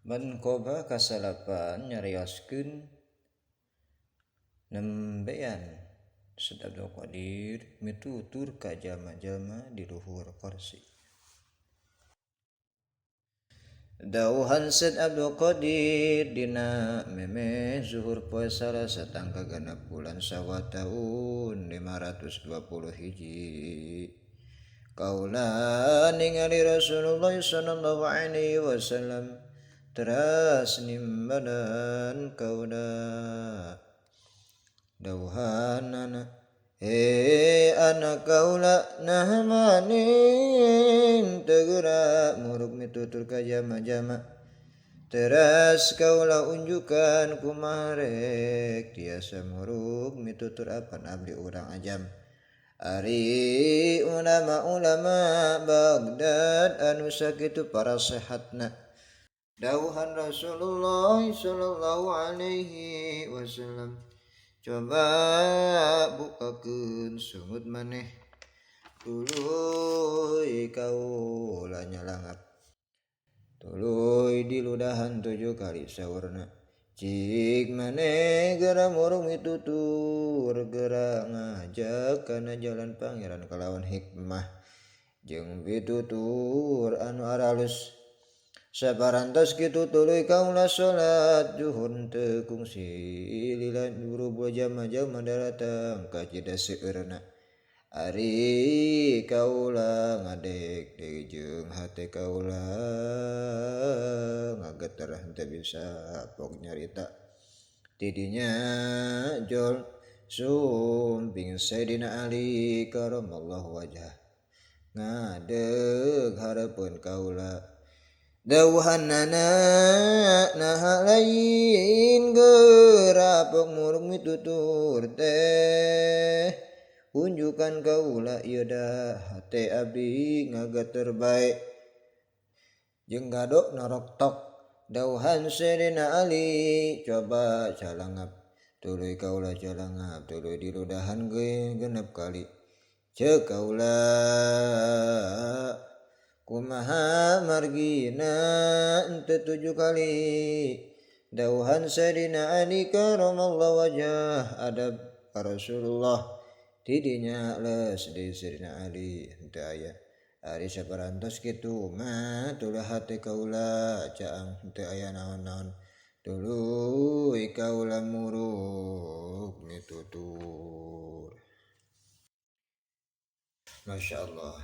Manqobah kasalapan nyarioskeun nembean Syekh Abdul Qadir mitutur ka jalma-jalma di luhur korsi. Dauhan Syekh Abdul Qadir dina memeh zuhur poe Salasa tanggal 6 bulan Syawal taun 520 hiji. Kaula ningali Rasulullah sallallahu alaihi wasallam teras nimbalan kaula. Dauhanana he anak kaula nah maning tegera muruk mitutur ka jama-jama teras kaula unjukan kumarek tiasa muruk mitutur apan abdi urang ajam. Ari ulama-ulama Baghdad anu sakitu para sehatna. Dauhan Rasulullah sallallahu alaihi wasallam coba bukakeun sungut maneh tuluy kaula nyalangap tuluy diludahan 7 kali saurna. Cik maneh gera murung mitutur gera ngajak kana jalan pangeran kalawan hikmah jeung pitutur anu aralus. Saparantos kitu tuluy kaula salat zuhur teu kungsi lila buru jama-jama daratang ka jeda seueurna. Ari kaula ngadek deui jeung hate kaula ngageter henteu bisa pok nyarita. Tidinya jol sumping Sayyidina Ali karamallahu wajah ngadeg hareupeun kaula. Dawuhanana naha lain geura pok muruk mitutur teh unjukan kaula ieu da hate abdi ngageter bae jeung gadok norok tok. Dawuhan Sayyidina Ali coba calangap tuluy kaula calangap tuluy diludahan ge genep kali. Ceuk kaula kumaha margina ente 7 kali. Dawuhan Sayyidina Ali karamallahu wajah adab Rasulullah tidinya les di Sayyidina Ali henteu aya. Ari saparantos kitu mah tuluy hate kaula caang henteu aya naon-naon tuluy kaula muruk mitutur. Masya Allah,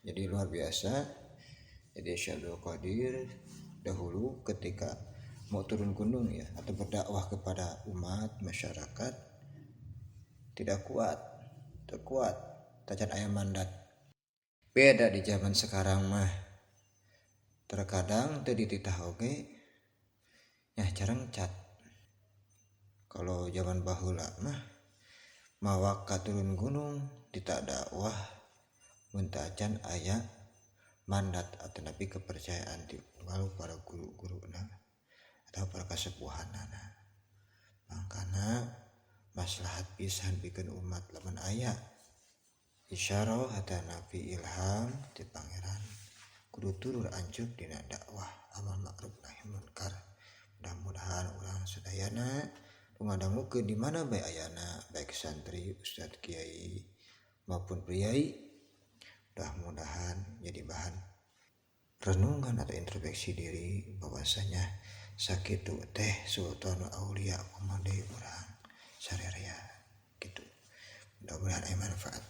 jadi luar biasa. Jadi Syekh Abdul Qadir dahulu ketika mau turun gunung ya atau berdakwah kepada umat masyarakat tidak kuat, terkuat tacan aya mandat. Beda di zaman sekarang mah terkadang teu dititah oge nya carengcat. Kalau zaman baheula mah mawa ka turun gunung ditah dakwah mun tacan aya mandat atau nabi kepercayaan di lalu para guru-guruna atau para kasepuhanana. Mangkana maslahat pisan pikeun umat lamun aya isyarah atau nabi ilham ti pangeran kudu turur anjuk dina dakwah amal ma'ruf nahi munkar. Mudah-mudahan urang sadayana ngadangukeun di mana bae ayana, baik santri, ustad, kiai maupun priai, mudah-mudahan jadi bahan renungan atau introspeksi diri bahwasanya sakitu teh sultan aulia kumaha deui urang sarerea gitu. Mudah-mudahan aya manfaat.